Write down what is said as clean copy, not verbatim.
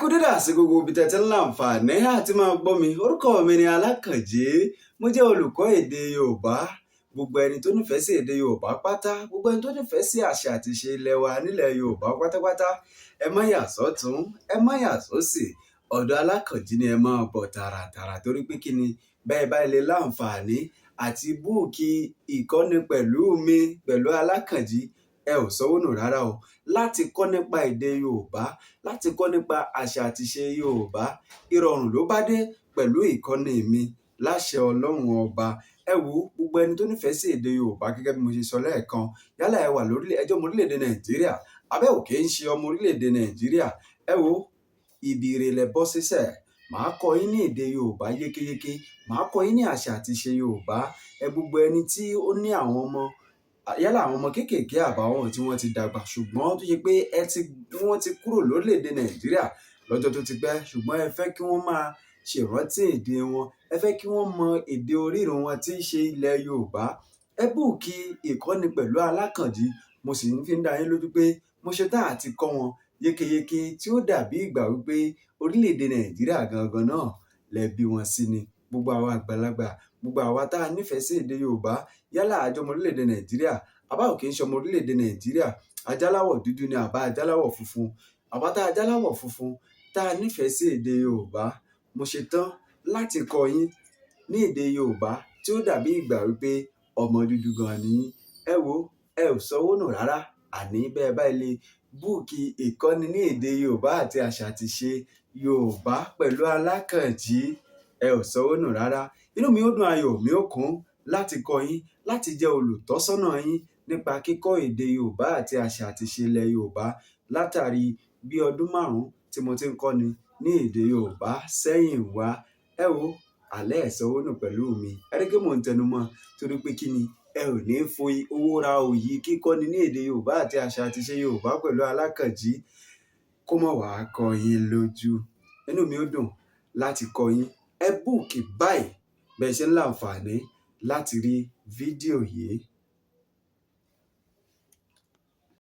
Kú dédé àsìkò gbogbo ibi tẹ́ ti ń láǹfààní àti máa gbọ́ mi. Orúkọ mi ni Alákànjí. Mo jẹ́ olùkọ́ èdè Yorùbá. Gbogbo ẹni tó nífẹ̀ẹ́ sí èdè Yorùbá pátá, gbogbo ẹni tó nífẹ̀ẹ́ sí àṣà àti ìṣe ilẹ̀ wa nílẹ̀ Yorùbá pátápátá, ẹ má yà sọ́tùn, ẹ má yà sósì. Ọ̀dọ̀ Alákànjí ni ẹ máa bọ̀ tààràtààrà, torí pé kí ni? Bẹ́ẹ̀ bá lè láǹfààní àti book ìkọ́ni pẹ̀lú mi, pẹ̀lú Alákànjí, ẹ ò sanwó nù rárá o. Láti kọ́ nípa èdè Yorùbá, láti kọ́ nípa àṣà àti ìṣe Yorùbá, ìrọ̀rùn ló bá dé pẹ̀lú ìkọ́ni mi láṣẹ Ọlọ́run Ọba. Ẹ wo, gbogbo ẹni tó nífẹ̀ẹ́ sí èdè Yorùbá, gẹ́gẹ́ bí mo ṣe sọ lẹ́ẹ̀kan, yálà ẹ wà lórílẹ̀, ẹjọ́ ọmọ orílẹ̀-èdè Nàìjíríà, abẹ́ ò kì í ṣe ọmọ orílẹ̀-èdè Nàìjíríà. Ẹ wo, ibi ire lẹ bọ́ sísẹ̀. Màá kọ́ yín ní èdè Yorùbá yékéyéké. Màá kọ́ yín ní àṣà àti ìṣe Yorùbá. Ẹ gbogbo ẹni tí ó ní àwọn ọmọ, yálà àwọn ọmọ kéékèèké àbáwọn tí wọ́n ti dàgbà, ṣùgbọ́n tó ṣe pé ẹ ti wọ́n ti kúrò lórílẹ̀-èdè Nàìjíríà lọ́jọ́ tó ti pẹ́, ṣùgbọ́n ẹ fẹ́ kí wọ́n máa ṣèrántí èdè wọn, ẹ fẹ́ kí wọ́n mọ èdè orírun wọn tí í ṣe ilẹ̀ Yorùbá, ẹ book ìkọ́ni pẹ̀lú Alákànjí. Mo sì ń fi ń dá yín lójú pé mo ṣetán àti kọ́ wọn yékéyéké tí ó dàbí ìgbà wípé orílẹ̀-èdè Nàìjíríà gangan náà lẹ bí wọn sí ni. Gbogbo àwa àgbàlagbà, gbogbo àwa tá a nífẹ̀ẹ́ sí èdè Yorùbá, yálà àjọ ọmọ orílẹ̀-èdè Nàìjíríà, àbá ò kì í ṣe ọmọ orílẹ̀-èdè Nàìjíríà, ajáláwọ̀ dúdú ni àbá ajáláwọ̀ funfun, àwa tá a jáláwọ̀ funfun tá a nífẹ̀ẹ́ sí èdè Yorùbá, mo ṣetán láti kọ́ yín ní èdè Yorùbá tí ó dàbí ìgbà wípé ọmọ dúdú gan ni yín. Ẹ wo, ẹ ò sanwó nù rárá. Àní bẹ́ẹ̀ bá lè book ìkọ́ni ní èdè Yorùbá àti àṣà àti ìṣe Yorùbá pẹ̀lú Alákànjí, ẹ ò sanwó nù rárá. Inú mi ó dùn, ayọ̀ mi ó kún láti kọ́ yín, láti jẹ́ olùtọ́sọ́nà yín nípa kíkọ́ èdè Yorùbá àti àṣà àti ìṣe ilẹ̀ Yorùbá, látàrí bí ọdún 5 tí mo ti ń kọ́ni ní èdè Yorùbá sẹ́yìn wá. Ẹ wo, àlẹ́ ẹ̀ sanwó nù pẹ̀lú mi. Ẹ rí pé mò ń tẹnu mọ́, torí pé kí ni? Ẹ ò ní fo owó ra òyì kíkọ́ni ní èdè Yorùbá àti àṣà àti ìṣe Yorùbá pẹ̀lú Alákànjí kó mọ̀ wá kọ́ yín lójú. Inú mi ó dùn láti kọ́ yín. Ẹ book báyìí bẹ́ẹ̀ ṣe ń láǹfààní láti rí fídíò yìí.